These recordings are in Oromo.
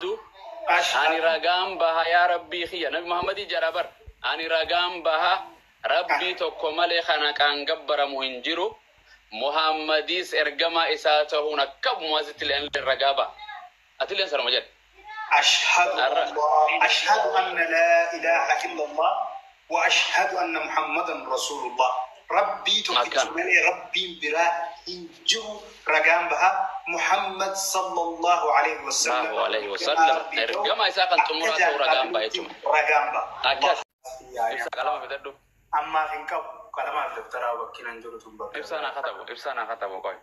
Ani ragaan baha yaa Rabbii kiyya. Nabi Muhammadii jedha bar. Ani ragaan baha, Rabbii tokko malee kan haqaan gabbaramu hin jiru. Muhammadiis ergamaa isaa ta'uun akkabuma asitti illee ragaa baha. Atilleen sanuma jedhe. أشهد الله، أشهد أن لا إله إلا الله وأشهد أن محمدا رسول الله. Rabbii tokkicha malee Rabbiin biraa hin jiru ragaan baha, Muhammad sallallahu alaihi wasallam alaihi wasallam ergama isaa kan xumuraa ta'u ragaan baha jechuudha. Ragaan baha. Akkas. Ibsa, qalama fidadhu. Ammaaf hin qabu. Qalamaaf dabtaraa bakkiin hin jiru tun bakka. Ibsaa naa katabu. Ibsaa naa katabu qoy.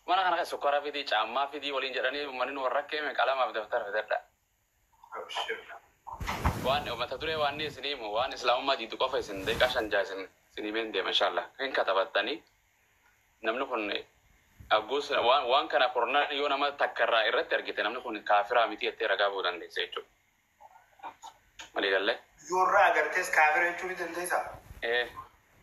Mana kana keessa sukkaara fidii, caammaa fidii waliin jedhanii uummanni nu warra keeme, qalamaaf daftara fidadha. Waan mata duree waan isin himu, waan islaamummaa diidu qofa isin daqiiqaa 5 6 isin himeen deema inshallah. Hin katabattanii, namni kun agguus waan kana kurnan yoo nama takka irraa irratti argite, namni kun kaafiraa miti jettee ragaa ba'uu dandeessa jechuudha. Walii gallee? Yoo irraa agartees kaafira jechuu ni dandeessaa?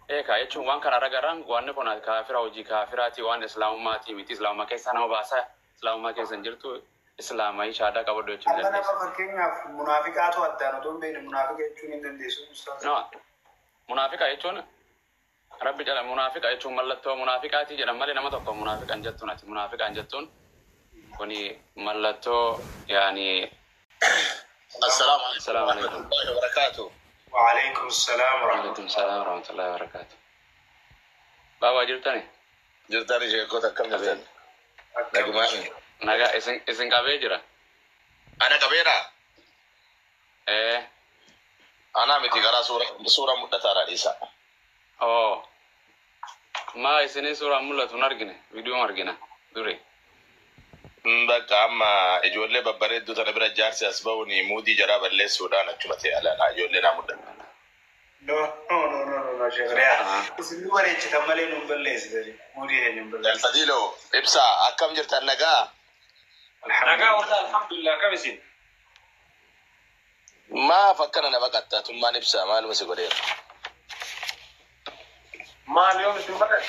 Ee kaa, jechuun waan kana ragaraan wanni kun kaafira, hojii kaafiraati, waan islaamummaati miti, islaamummaa keessaa nama baasaa, islaamummaa keessa hin jirtu, islaamii shaadaa qabadhu jechuun Amma nama dandeessa. Fakkeenyaaf munaafiqaatu addaan otoo hin beekne munaafiqa jechuun hin dandeessu, ustaaz? No, munaafiqa jechuun Rabbi jala munaafiqa jechuun mallattoo munaafiqaati jedhan malee nama tokko munaafiqan jettuun, ati munaafiqan jettuun kuni mallattoo yaani. السلام عليكم السلام ورحمة عليكم. الله وبركاته. وعليكم السلام ورحمة وعليكم السلام ورحمة الله وبركاته. Baabaa, jirtani? Jirtani sheekota, akkam jirtan? Nagumaani. Nagaa, isin qabee jira. Ana qabeera. Ee. Ana miti, karaa suura mul'ataadha, dhiisa. Oo. Maa isinii suuraan mul'atu hin argine, viidiyoo argina duri. Bakka amma ijoollee babbareedduu tana bira jaarsi as ba'uun muudii jaraa balleessuudhaan achuma ta'e alaadha ijoollee naa mul'ata. No, no, no, no, no, no, Sheekh Riyaa. Isin nu bareechitan malee nu hin balleessitan. Muudii keenya hin balleessitan. Fadiiloo, ibsaa, akkam jirtan, nagaa? Nagaa wallah, alhamdulillah, akkam isin? Maaf akkana na baqatta tummaan ibsaa, maaluma si godheera? Maal, yoom isin baqate?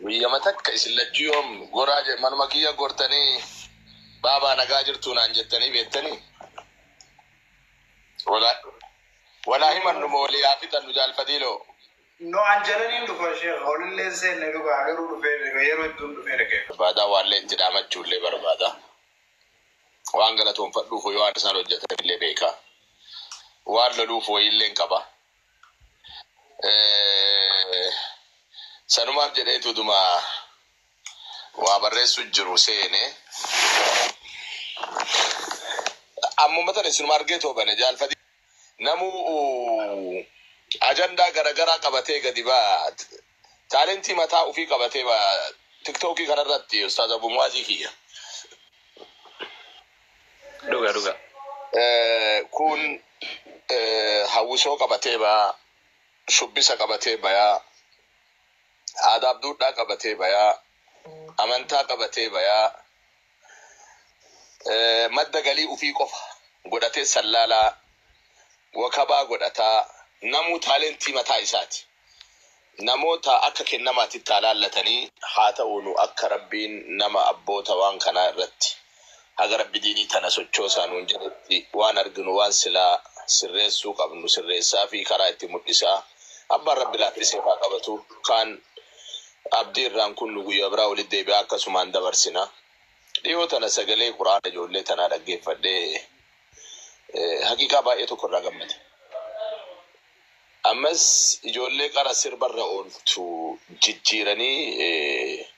Guyyama takka isin lachuu yoom goraa manuma kiyya gortanii baabaa nagaa jirtuu naan jettanii beektanii? Walaa himannu walii haa fixannu, jaalfadiiloo. No, an jalaniin dhufa, Sheekh. Olillee seenne dhugaa garuu dhufee yeroo hedduun dhufee dhaqee. Barbaadaa waallee itti dhaamachuullee barbaada. Waan galatoonfadhuuf yoo waan isaan hojjetan illee beeka. Waan loluuf wayiillee hin qaba. Sanumaaf jedheetu dhuma waa barreessu jiru seene. Ammuma tana isinuma argee toobane jaalfadii. Namuu ajandaa garaagaraa qabatee gadi ba'a. Taalentii mataa ofii qabatee ba'a. Tiktookii kanarratti Ustaaz Abu Muwaazii kiyya. Dhuga dhuga. Kun hawwisoo qabatee ba'a. Shubbisa qabatee bayaa. Aadaaf duudhaa qabatee bayaa. Amantaa qabatee bayaa. Madda galii ufii qofa godhatee sallaalaa wakabaa godhataa, namuu taalentii mataa isaati. Namoota akka kennamaatitti haa laallatanii haa ta'uunu, akka Rabbiin nama abboota waan kanaa irratti haga Rabbi diinii tana sochoosaa nuun jedhetti waan arginu, waan silaa sirreessuu qabnu sirreessaa fi karaa itti mul'isaa, abbaan Rabbi laaffisee haa qabatu. Kaan abdii irraan kun nu guyyaa biraa walitti deebi'aa, akkasumaan dabarsina. Dhiyoo tana sagalee quraana ijoollee tanaa dhaggeeffadhee haqiiqaa baay'ee tokko irraa gammade. Ammas ijoollee qara sirbarra ooltu jijjiiranii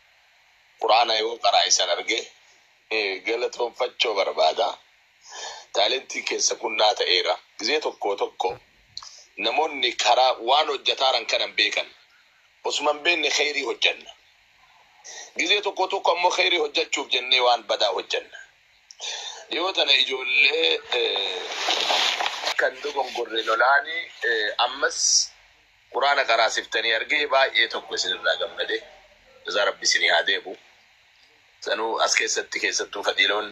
quraana yoo qaraa isan arge galatoonfachoo barbaada. Taalentiin keessa kunnaa ta'eera. Gizee tokko tokko namoonni karaa waan hojjetaaran kana hin beekan. Osuma hin beekne kheyrii hojjenna. Gizee tokko tokko ammoo kheyrii hojjechuuf jennee waan badaa hojjenna. Dhiyoo tana ijoollee kan dogongorre lolaanii ammas quraana qaraasiftanii argee baay'ee tokko isinirraa gammade. Jazaa Rabbi isinii haa deebu. Sanuu as keessatti keessattuu Fadiiloon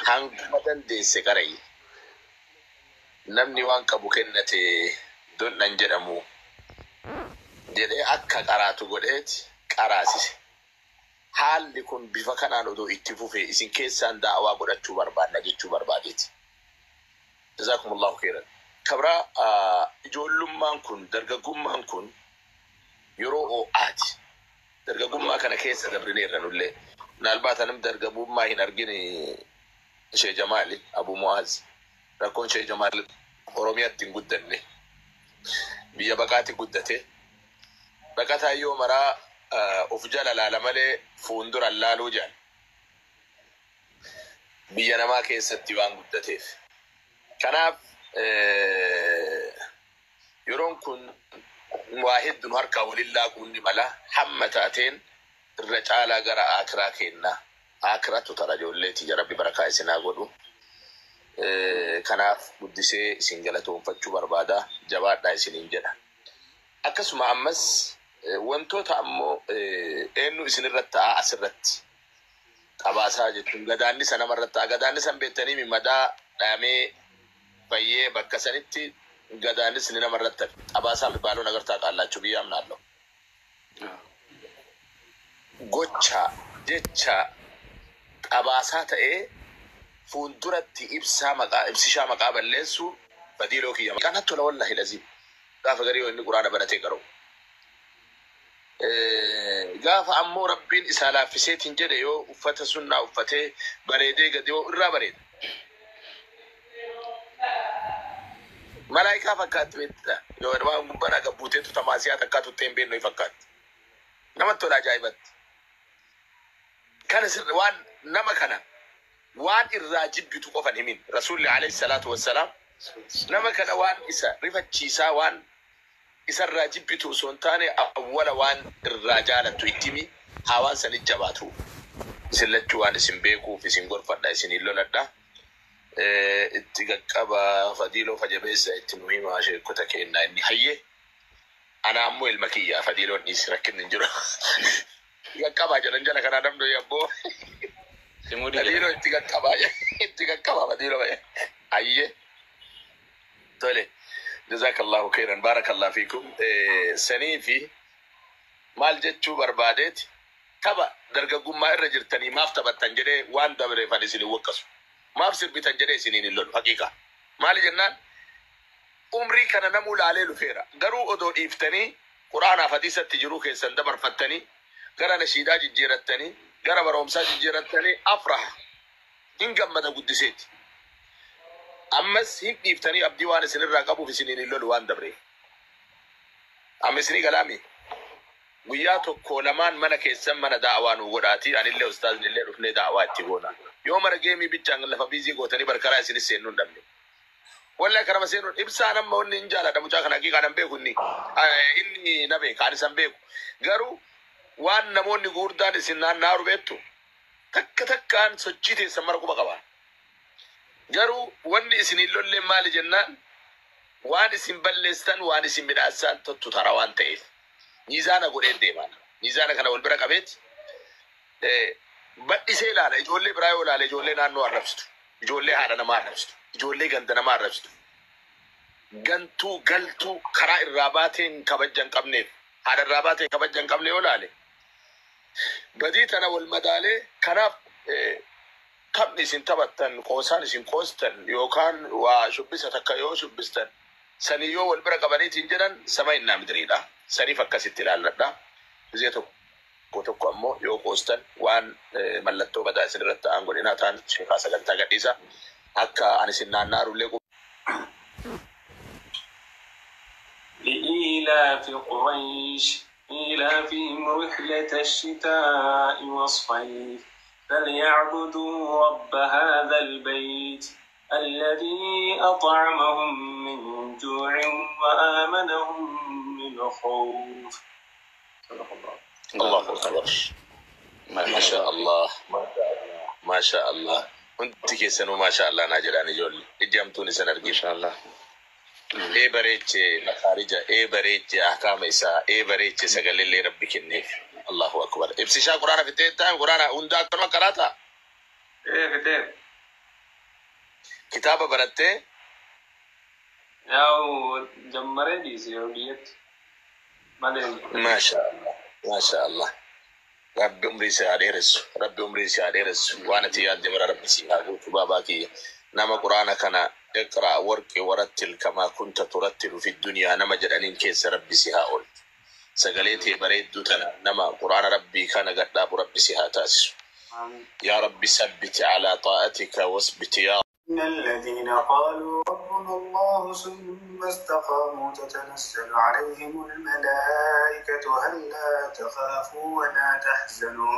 hanguma dandeesse qarayi. Namni waan qabu kennate donnan jedhamu jedhee akka qaraatu godheeti qaraasise. Haalli kun bifa kanaan odoo itti fufee isin keessaan da'awaa godhachuu barbaadna jechuu barbaadeeti. Jazakumullahu khairan. Kabraa ijoollummaan kun dargaggummaan kun yeroo ho'aati. Dargaggummaa kana keessa dabrineerra nullee. Naalbaata namni dargaggummaa hin argine Shee Jamaali Abu Mu'aaz. Rakkoon Shee Jamaal Oromiyaatti hin guddanne. Biyya baqaatti guddate. Baqataa yoo maraa of jala laala malee fuuldura laaluu jedhan. Biyya namaa keessatti waan guddateef. Kanaaf yeroon kun waa hedduun harkaa waliin laaquun ni mala. Hamma taateen irra caalaa gara akiraa kennaa. Akiraatu tara ijoolleeti Rabbi barakaa isinaa godhu. Kanaaf guddisee isin galatoonfachuu barbaada. Jabaadhaa isiniin jedha. Akkasuma ammas wantoota ammoo eenyu isinirratti ta'a asirratti qabaasaa jechuun gadaannisa namarratti ta'a. Gadaannisa beektanii madaa dhaamee fayyee bakka sanitti gadaannisni namarratti hafe. Qabaasaa mibaaloon agartaa qaallachuu biyya amnaallo. Gocha jecha qabaasaa ta'ee fuulduratti ibsaa maqaa ibsishaa maqaa balleessu badiiloo kiyya. Maqaan hattola wallahi lazim. Gaafa garii inni quraana banatee garuu. Gaafa ammoo Rabbiin isaa laaffiseetiin jedhe yoo uffata sunnaa uffatee bareedee gadi yoo irraa bareeda. Malaayikaa fakkaatti beektaa yoo waan gubbaa gabbuuteetu tamaasiyaa takkaa tuttee hin beeknu fakkaatti. Namatti tola ajaa'ibatti. Kana sirri waan nama kana waan irraa jibbitu qofan himin. Rasuulli alayhi salaatu wassalaam nama kana waan isa rifachiisaa waan isarraa jibbitu osoo hin taane awwala waan irraa jaalattu itti himi haa waan sanit jabaatu. Isin lachuu waan isin beekuuf isin gorfadha isin hin loladha. Itti qaqqaba fadiiloo fajabeessa itti nu himaa sheekota kennaa inni hayyee. Ana ammoo ilma kiyya fadiiloon dhiisi rakkinni hin jiru. Qaqqabaa jedhan jala kanaa namni yabboo. Fadiiloo itti qaqqabaa itti qaqqabaa fadiiloo hayyee. Tole. Jazakallahu khairan barakallahu fiikum. Sanii fi maal jechuu barbaadeeti tapha dargaggummaa irra jirtanii maaf taphattan jedhee waan dabreefan isin hin waqqasu. Maaf sirbitan jedhee isiniin hin lolu haqiiqa. Maali jennaan umrii kana namuu laalee dhufeera. Garuu odoo dhiiftanii quraanaaf hadiisatti jiruu keessan dabarfattanii gara nashiidaa jijjiirattanii gara barumsaa jijjiirattanii afraha hin gammada guddiseeti. Ammas hin dhiiftanii abdii waan isinirraa qabuuf isiniin hin lolu waan dabreef. Amma isinii galaami. Guyyaa tokko lamaan mana keessan mana daawaa nu godhaati. Anillee ustaaznillee dhufnee daawaa itti goona. Yoo mara geemii bichaan lafa biizii gootanii barkaraa isinis seennuu hin dhabne. Wallahi karama seenuun ibsaan amma wanni hin jaaladha mucaa kana haqiiqaan hin beeku inni. Inni na beeka ani san beeku. Garuu waan namoonni gurguddaan isin naannaaru beektu takka takkaan sochii teessan mara quba qaba. Garuu wanni isin hin lolleen maali jennaan waan isin balleessitan waan isin midhaassan tottu tara waan ta'eef. Miizaana godhee deemaan. Miizaana kana wal bira qabeeti. Badhisee ilaala ijoollee biraa yoo ilaale ijoollee naannoo arrabsitu. Ijoollee haadha namaa arrabsitu. Ijoollee ganda namaa arrabsitu. Gantuu galtuu karaa irraa baateen kabaja hin qabneef haadha irraa baateen kabaja hin qabne yoo ilaale. Badii tana wal madaalee kanaaf taphni isin taphattan qoosaan isin qoostan yookaan waa shubbisa takka yoo shubbistan sanii yoo wal bira qabaniitiin jedhan sama innaa midiriidha. Saniif akkasitti ilaalladha. Gizee tokko tokko ammoo yoo qoostan waan mallattoo badaa isin irratti ta'an godhinaa ta'an sheekaa sagantaa gadhiisa. Akka ani isin naannaarullee لإيلاف قريش إيلافهم رحلة الشتاء والصيف فليعبدوا رب هذا البيت الذي أطعمهم من جوع وآمنهم من خوف. صدق الله. الله أكبر. ما شاء الله ما شاء الله. Hundi keessanuu ما شاء الله naa jedhaan ijoollee. Ijji hamtuun isan ما arginu. شاء الله. Ee bareeche makaarija, ee bareeche ahkaama isaa, ee bareeche sagalellee Rabbi kenneef. Allahu akbar. Ibsishaa quraana fixee ta'an quraana hunda akkanuma qaraata. إيه كتير. Kitaaba barattee ياو جمري دي سيوديت مالي. ما شاء الله ما شاء الله. Rabbi umrii si haa dheeressu. Rabbi umrii si haa dheeressu. Waan ati yaadde mara Rabbi si haa guutu baabaa kiyya. Nama Quraana kana iqraa warqi warattil kamaa kunta turattilu fi dunyaa nama jedhaniin keessa Rabbi si haa oolchu. Sagalee tee bareedduu tana nama Quraana Rabbii kana gadhaabu Rabbi si haa taasisu. Yaa Rabbi sabbit alaa taa'atika wasbit yaa إن الذين قالوا ربنا الله ثم استقاموا تتنزل عليهم الملائكة ألا تخافوا ولا تحزنوا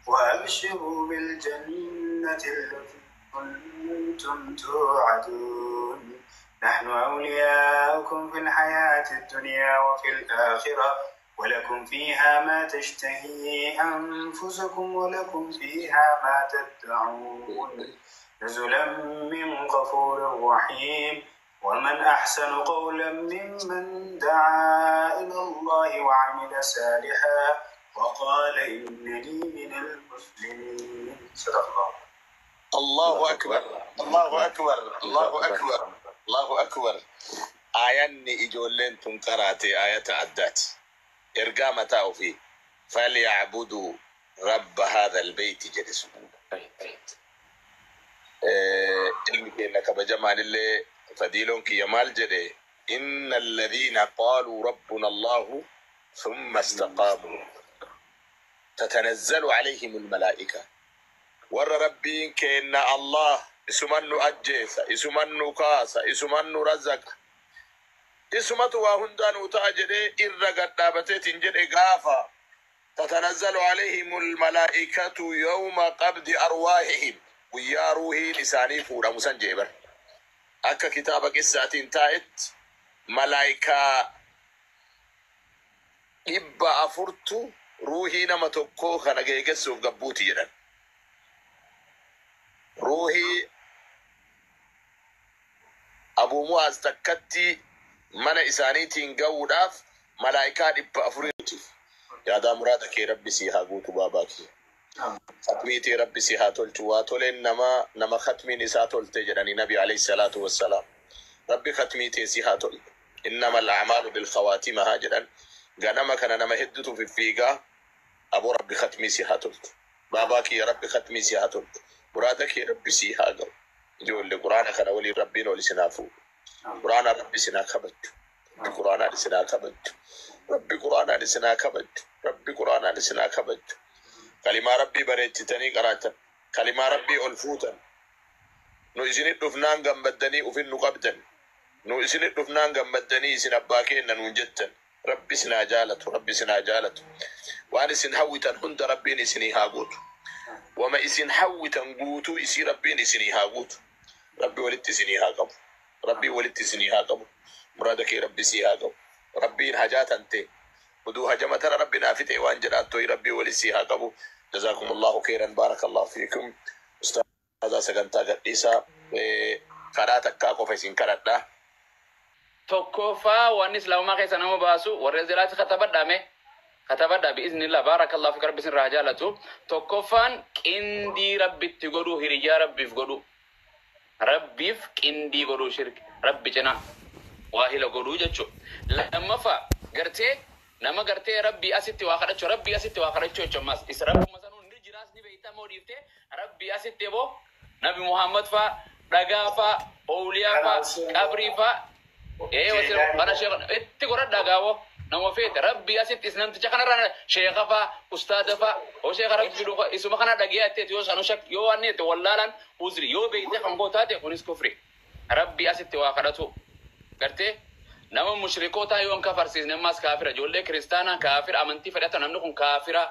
وأبشروا بالجنة التي كنتم توعدون نحن أولياؤكم في الحياة الدنيا وفي الآخرة ولكم فيها ما تشتهي أنفسكم ولكم فيها ما تدعون نزلا من غفور رحيم ومن أحسن قولا ممن دعا إلى الله وعمل صالحا وقال إنني من المسلمين. صدق الله. الله أكبر الله أكبر الله أكبر الله أكبر. Aayanni ijoolleen tun qaraate aayata addaati. Ergaa mataa ofii فليعبدوا رب هذا البيت jedhe sun. Ilmi keenya kabajamaan illee fadiiloon kiyya maal jedhe? إن الذين قالوا ربنا الله ثم استقاموا تتنزل عليهم الملائكة. Warra Rabbiin keenna Allah, isuman nu ajjeesa, isuman nu kaasa, isuman nu razaqa, isumatu waa hundaa nu ta'a jedhee irra gadhaabateetiin jedhe gaafa تتنزل عليهم الملائكة يوم قبض أرواحهم, guyyaa ruuhiin isaanii fuudhamu san jeebar. Akka kitaaba qissaatiin taa'etti malaayikaa 400tu ruuhii nama tokkoo kana geegessuuf gabbuuti jedhan. Ruuhii Abuu Mu'aaz takkatti mana isaaniitiin ga'uudhaaf malaayikaa 400tiif. Yaadaa muraada kee Rabbi sii haa guutu baabaa kee. Khatmii tee Rabbi si haa tolchu. Waa toleen nama nama khatmiin isaa tolte jedhanii Nabi alayhi salaatu wassalaam. Rabbi khatmii tee si haa tolchu. إنما الأعمال بالخواتيم haa jedhan. Ganama kana nama hedduutu fiffiigaa. Aboo, Rabbi khatmii si haa tolchu. Baabaa kiyya, Rabbi khatmii si haa tolchu. Muraada kee Rabbi si haa ga'u. Ijoollee Quraana kana waliin Rabbiin ol isin haa fuudhu. Quraanaan Rabbi isin haa kabajju. Rabbi Quraanaan isin haa kabajju. Rabbi Quraanaan isin haa kabajju. Rabbi Quraanaan isin haa kabajju. Kalimaa Rabbii bareechitanii qaraatan. Kalimaa Rabbii ol fuutan. Nu isinit dhufnaan gammaddanii ufin nu qabdan. Nu isinit dhufnaan gammaddanii isin abbaa keenna nuun jettan. Rabbi isin haa jaalatu. Rabbi isin haa jaalatu. Waan isin hawwitan hunda Rabbiin isinii haa guutu. Wama isin hawwitan guutuu isii Rabbiin isinii haa guutu. Rabbi walitti isinii haa qabu. Rabbiin walitti isinii haa qabu. Muraada kee Rabbi sii haa qabu. Rabbiin hajaa tante. Oduu hajama tana Rabbi naa fixe waan jedhaattoyi Rabbii wali sii haa qabu. جزاكم الله خيرا، بارك الله فيكم. Ustaazaa sagantaa gadhiisaa karaa takkaa qofa isin kadhadha. Tokkoffaa, waan islaamummaa keessa nama baasu warra jalaatti katabadhaame katabadha بإذن الله. بارك الله فيك, Rabbi isin irraa jaalatu. Tokkoffaan qindii Rabbitti godhuu, hiriyyaa Rabbiif godhuu, Rabbiif qindii godhuu, shirki Rabbi cinaa waa hila godhuu jechuudha. Lammaffaa, gartee nama gartee Rabbii asitti waa kadhachuu, Rabbii asitti waa kadhachuu jechuudha. Ammas isa Rabbuma sanuu ni jiraas ni beeytaa moo dhiiftee Rabbii asitti boo Nabi Muhammad faa, dhagaa faa, ooliyaa faa, qabrii faa ee wasila kana sheekha itti godhadhaa gaawoo nama feete Rabbii asitti is namticha kanarraa sheekha faa, ustaada faa oo sheekha Rabbi fiduu isuma kana dhagee atteeti yoo sanu shak yoo waan neete wallaalaan uzri, yoo beeyte kan koo taate kunis kufri. Rabbii asitti waa kadhatu gartee nama mushrikootaa yoo hin kafarsiisne ammaas kaafira. Ijoollee kiristaanaa kaafira, amantii fedhata, namni kun kaafira,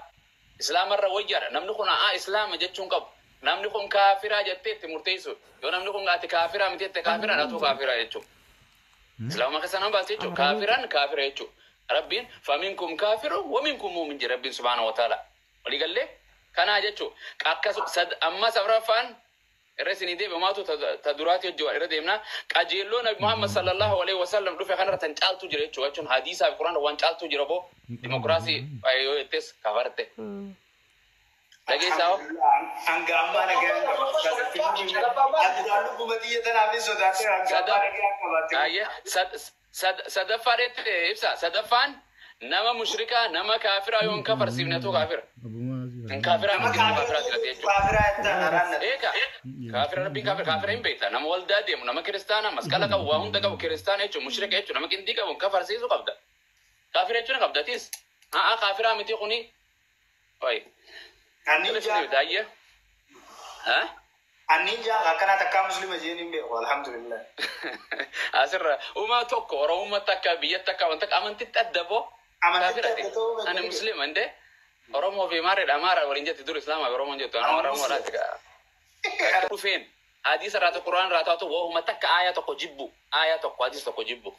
islaamarra wayyaadha, namni kun aa islaama jechuun qabu, namni kun kaafira jettee itti murteessu. Yoo namni kun ati kaafira miti jette, kaafira dhatu kaafira jechuudha. Islaama keessa nama baase jechuudha. Kaafiraan kaafira jechuudha. Rabbiin فمنكم كافر ومنكم مؤمن jedhe Rabbiin سبحانه وتعالى. Walii gallee kanaa jechuudha. Akkasu amma safraffaan irra isinii deebi maatu ta duraati hojii irra deemna. Qajeelloo Nabi Muhammad صلى الله عليه وسلم dhufe kanarra tan caaltu jira jechuudha. Jechuun hadiisaa fi Quraana waan caaltu jira boo dimokiraasii yoo jettes kafarte. Dhageessaa hoo? Hanga ammaa nagaan qabaatti. Ati lubbuma xiyya tanaaf hin sodaatee hanga ammaa nagaan qabaatte. Ayyee sadaffaadhetti ibsa. Sadaffaan nama mushrikaa, nama kaafiraa yoo hin kafarsiifnetu kaafira. In kaafira Nama miti kaafira kaafira ta'uu ati jechuudha. kaafira jettaan haraan na. Eega kaafira rabbii kaafira kaafira hin beekta nama waldaa deemu nama kiristaana masqala qabu waa hunda qabu kiristaana jechuun mushrika jechuun nama qindii qabu kafarsiisuu qabda. Kaafira jechuun qabda atis. Haa kaafira miti kuni. Oyi. Annin jaa Daayya. Haa? annin jaa akkanaa takkaa muslima jeen hin beeku alhamdulillah. Asirra uumaa tokko Oromummaa takka biyya takka wanta amantitti adda boo. Amantitti Kaafira adda ta'uu Ani beeku. muslima inde Oromoo fi maarreedha Amaara waliin jetti dur Islaamaa fi Oromoon jettu ani Oromoo laati gaa. Dhufeen hadiisa irraa tokko Quraan irraa taatu waahuma takka aayaa tokko jibbu aayaa tokko hadiisa tokko jibbu.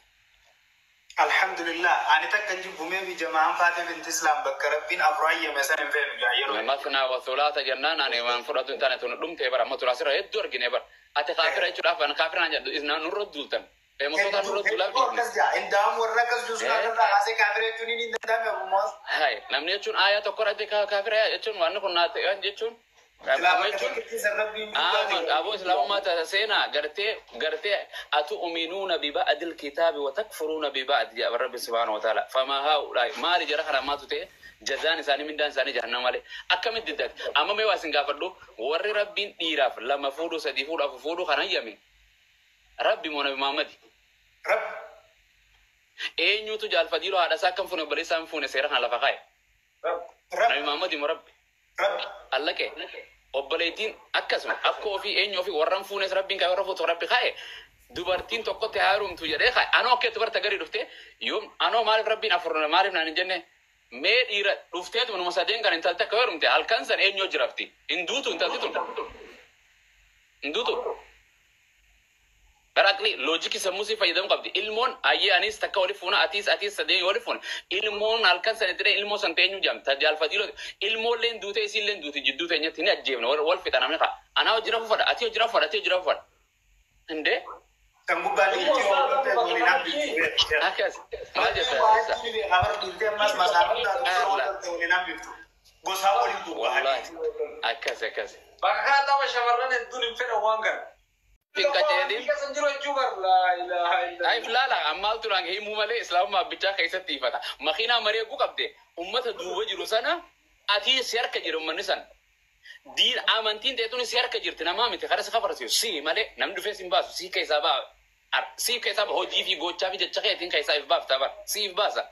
Alhamdulillah ani takka hin jibbu maybe jama'aan Faatee binti Islaam bakka rabbiin afuraayyame san hin feenu jaa yeroo. Masnaa wa sulaata jennaan ani waan fudhatu hin taane tun dhumtee bara amma tura asirra hedduu argine bara ati kaafira jechuudhaaf ani kaafira naan jedhu isnaan nurra duultan. Feemosoota nurra Hedduu duulaaf hedduu dhiifne. akkas jaa indaam warra akkas jiru sun irraa haasee kaafira jechuun hin danda'ame ammoo. Hai namni jechuun aayaa tokko irratti kaafira jechuun waan kun naa ta'e jechuun. Silaa bakka jechuun takkitti san rabbiin آمن أبو إسلام ما تسينا قرتي قرتي أتؤمنون ببعض الكتاب وتكفرون ببعض يا رب سبحانه وتعالى فما هؤلاء ما لجرى ما تتي جزان ساني من دان ساني جهنم عليه أكم الددت أما ما واسن قافلو ور ربين إيراف لما فودو سدي فودو أفو فودو خنا يمين ربي مو نبي محمد Rabbi أين يوتو جال فديلو هذا ساكن فونه بلي سام فونه سيرا خنا لفقاي rabbi نبي محمد مو ربي rabbi. Allah kee obboleettiin akkasuma akka ofii eenyu ofii warran fuunes rabbiin kaa'e warra fuutu rabbi kaa'e dubartiin tokkotti haaromtu jedhee kaa'e anoo akka dubarta gadi dhufte yoom anoo maaliif rabbiin afur maaliif naan hin jenne mee dhiira dhufteetu numa sadeen kan intalti akka heerumte halkan san eenyu jirafti hin duutu intalti tun hin duutu. Bara aqli loojikii sammuu si fayyadamu qabdi. Ilmoon ayyee anis takka wali fuuna atiis atiis sadeen wali fuuna. Ilmoon halkan sana itti ilmoo san teenyu jaamta jaalfatiiloo ilmoolleen duute isiilleen duute jidduu teenyatti ni ajjeefna wal fixa namni kaa. Anaa hojii rafu fadha ati hojii rafu fadha ati hojii rafu fadha. Hindee Kan gubbaan dhiirtii waan waliin hambiftu. akkas maal jetta isa? Habar dhiirtii ammas masaafan taatu waliin hambiftu. Gosaa waliin Wallaahi bobba'anii. akkas akkas. Bakka kana tapha shamarran hedduun hin fedhan waan kana. Finqaceedin. Keessa jiru jechuu bar laa ilaaha illallah. Ay laala ammaal turaan himuu malee islaamummaa bichaa keessatti ifata. Makiinaa maree eeguu qabde ummata duuba jiru sana ati si harka jira ummanni sana. Diin amantiin ta'etuun si harka jirti namaa miti karaa si kafarsiisu si malee namni dhufee si hin baasu si keessaa baa si keessaa baa hojii fi gochaa fi jecha keetiin keessaa if baafta bar si if baasa.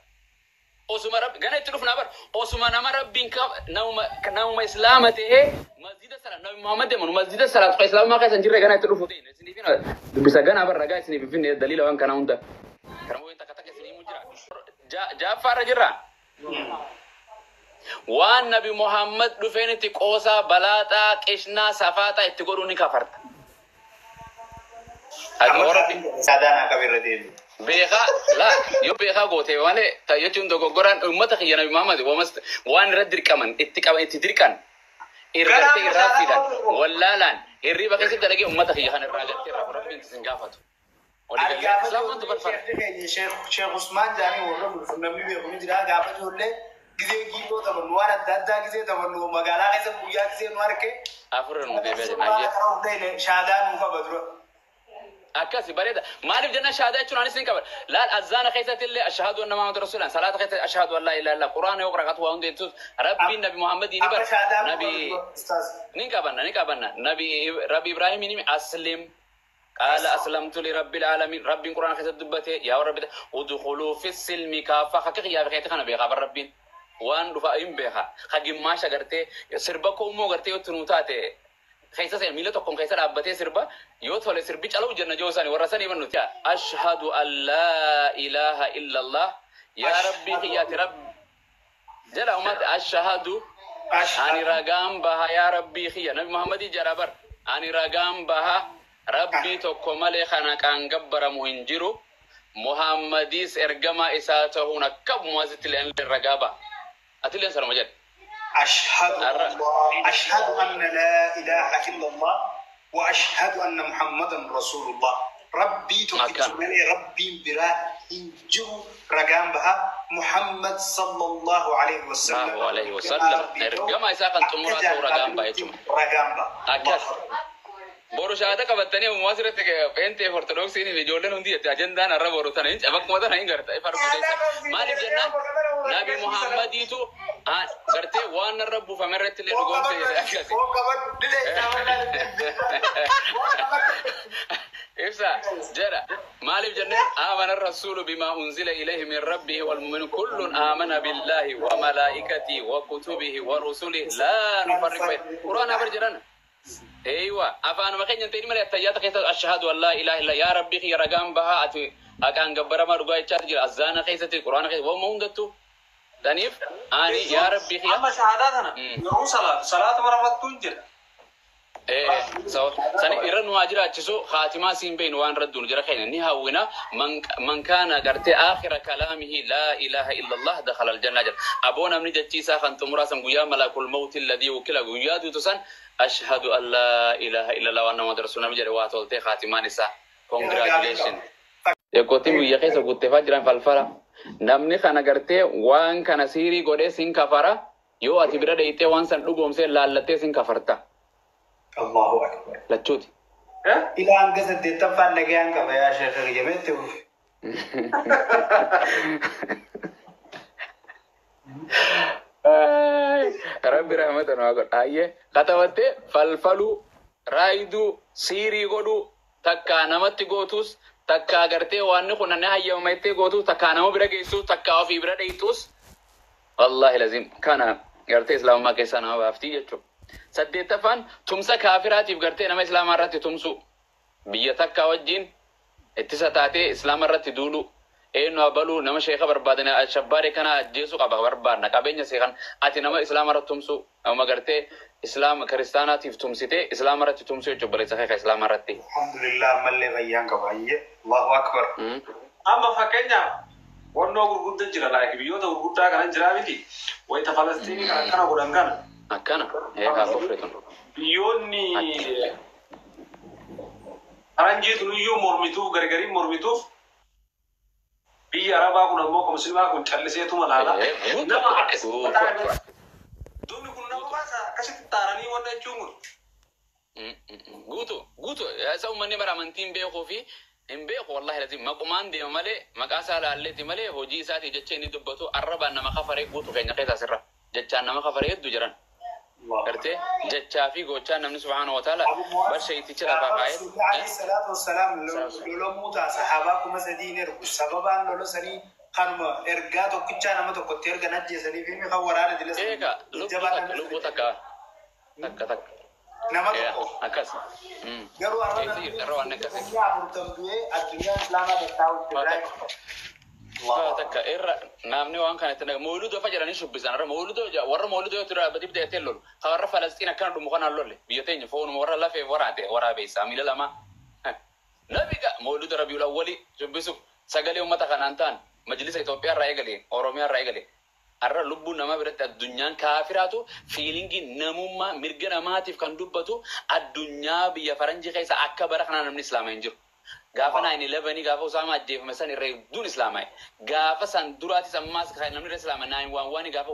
Osuma rabbi gana itti dhufnaa bar osuma nama rabbiin nama nama islaama ta'ee masjida sana nabi Muhammad deeman masjida sana tuqa islaamaa keessa hin jirre gana itti dhufu ta'e isiniif dubbisa ganaa bar ragaa isiniif finne daliila waan kana hunda. Kana waan takka takka isinii jira. Jaaffaarra jirra. Waan nabi Muhammad dhufeen itti qoosaa balaaxaa qishnaa safaaxaa itti godhuu ni kafarta. Ati warra Saadaan akka birra deemu. beekaa laa yoo beekaa goote malee jechuun dogoggoraan uummata kiyya nabi Muhammad waan irra dirqaman itti qaban itti dirqan irratti irraa fidan wallaalaan hirriba keessatti dalagee uummata kiyya kana irraa gartee irraa rabbiin isin gaafatu. Ani gaafa ijoollee Sheekh Usmaan jaanii warra bulchu namni beeku ni jira. Gaafa ijoollee gizee giitoo taphannu waan adda addaa gizee taphannu magaalaa keessa guyyaa gizee nu arge. Afurra nu deebi'aa jenna. Shaadaa nuu qaba dura. Akkasi bareeda. Maaliif jenna shahaadaa jechuun anis ni qaba. Laal azzaana keessatti illee ashhadu anna Muhammad rasuulaan salaata keessatti ashhadu an laa ilaaha illallah quraana yoo qara'atu waa hundi jechuus rabbiin nabi Muhammad ni Amma bara shaadaa nuu nabi qaba dura. Ustaaz. ni qabanna ni qabanna nabi rabbi Ibrahim ni aslim قال أسلمت لرب العالمين رب القرآن خيسة دبته يا رب ادخلوا في السلم كافة حقيقة يا بخيت خنا بيخا ربين وان دفا إم بيخا خجم ما شجرته سربا كومو غرته يتنوتاته خيسة سين ميلة تقوم خيسة ربته سربا يوتول سربي چلو جنة جوساني ورساني من نتيا أشهد أن لا إله إلا الله يا ربي يا رب جل أمات أشهد ani ragaan baha yaa rabbii kiyya nabi muhammadii jedha bar ani ragaan baha rabbii tokko malee kana kan gabbaramu hin jiru muhammadiis ergamaa isaa ta'uun akkabuma asitti illee ragaa baha ati illee sanuma jedhe أشهد الله أشهد أن لا إله إلا الله وأشهد أن محمدا رسول الله ربي تكتمني ربي برا إنجو رقام بها محمد صلى الله عليه وسلم الله عليه وسلم. Ergamaa isaa kan xumuraa ta'uu ragaan baha jechuudha. رقام بها Akkas. Boru shahaada qabattanii ammoo asirratti pheenxee ortodoksiin fi ijoolleen hundi jette ajendaan har'a boru tana hin bakkuma tana hin garta ifa arguu keessa. Maaliif jennaan Nabi Muhammadiitu gartee waan narra buufame irratti illee dhugoomse jedhe akkasi. Ibsa jedha maaliif jenneen آمن الرسول بما أنزل إليه من ربه والمؤمنون كل آمن بالله وملائكته وكتبه ورسله لا نفرق بين قرآن أبر جران أيوة أفان ما خين ينتهي ملي التيات خيسة أشهد أن لا إله إلا يا ربي خي رقام بها أتي أكان جبر ما رجع تشات أزانا خيسة القرآن خيسة وما دانيف أني يا ربي خي أما شهاداتنا يرون صلاة صلاة مرة تنجر sani irra nu haa jiraachisu khaatimaa siin beeynu waan radduun jira keenya ni hawwina man kaana gartee aakhira kalaamihi laa ilaaha illa allah dakhala aljanna jedha aboo namni jechi isaa kan xumuraa san guyyaa malakul mawti alladii wukila guyyaa duutu san ashhadu an laa ilaaha illa allah waan nama rasuul namni jedhe waa toltee khaatimaan isaa congratulation Eeggotiin guyyaa keessa guuttefaa jiran falfala namni kana gartee waan kana siirii godhee sin kafara yoo ati bira dheeytee waan san dhugoomsee laallattee sin kafarta. Allahu akbar. Lachuuti. Ilaa hanga saddeettaffaan nagayaan qaba yaa sheekha jabeetti. Rabbi rahmata nu haa godhu. Ayyee katabattee falfaluu, raayiduu, siirii godhuu, takkaa namatti gootus, takkaa gartee waan kun na hayyamama jettee gootus, takkaa nama bira geessus, takkaa ofii bira dheeytus. Wallaahi lazim kana gartee islaamummaa keessaa nama baaftii jechuudha. Saddeettaffaan tumsa kaafiraatiif gartee nama islaamaa irratti tumsu biyya takka wajjin ittisa taatee islaama irratti duulu eenyu abaluu nama sheeka barbaadan shabbaaree kana ajjeesuu qaba barbaadna qabeenya seekan ati nama islaama irratti tumsu nama gartee islaama kiristaanaatiif tumsitee islaama irratti tumsu jechuudha baleessa keeka islaama irratti. Alhamdulillah ammallee fayyaan qaba ayyee Allahu akbar. Amma fakkeenyaaf wannoo gurguddaa jira laayik biyyoota gurguddaa kanan jiraa miti wayita Falastiinii kan akkana godhan kana. Akkana eegaa kofreetun. Biyyoonni faranjiitun iyyuu mormituuf gargariin mormituuf biyya Arabaa kun ammoo musliimaa kun calliseetuma laala. Nama Duubni kun nama baasa akkasitti taaranii wanna jechuun kun. Guutu guutu isa uummanni bara amantiin beekuu fi hin beeku wallahi lazim maqumaan deema malee maqaa isaa laalleeti malee hojii isaatii jecha inni dubbatu arrabaan nama kafaree guutu keenya keessaa sirra jechaan nama kafaree hedduu jiran. Gartee jechaa fi gochaa namni subhaanahu wa ta'ala bar shayiticha lafaa kaa'ee. Alayhi salaatu wassalaam lolamuu ta'a sahaabaa 3000 ergu sababaan lola sanii kanuma ergaa tokkichaa nama tokkotti ergan ajjeesanii fi kan waraana dila Eega lubbuu takka takka takka. Nama tokko. Akkas. Garuu Har'a waan akkasii. Addunyaa 40 du'ee addunyaa islaamaa tattaa'u jira. Takka irra namni waan kana itti mawludoo fa jedhanii shubbisan irra mawludoo warra mawludoo tura badib ta'e lolu ka warra Falastiin akkana dhumu kanaan lolle biyya teenya foonuma warra lafee waraate waraabeessa miila lama nabiga mawluda Rabiul Awwali shubbisu sagalee uummata kanaan ta'an majlisa Itoophiyaa irraa eegale Oromiyaa irraa eegale har'a lubbuun nama biratti addunyaan kaafiraatu fiilingii namummaa mirga namaatiif kan dubbatu addunyaa biyya faranjii keessa akka bara kanaa namni islaamaa hin jiru. Gaafa 9/11 gaafa Usaama ajjeefame san irra hedduun islaamaa. Gaafa san duraatis ammaas namni irra islaama 911 gaafa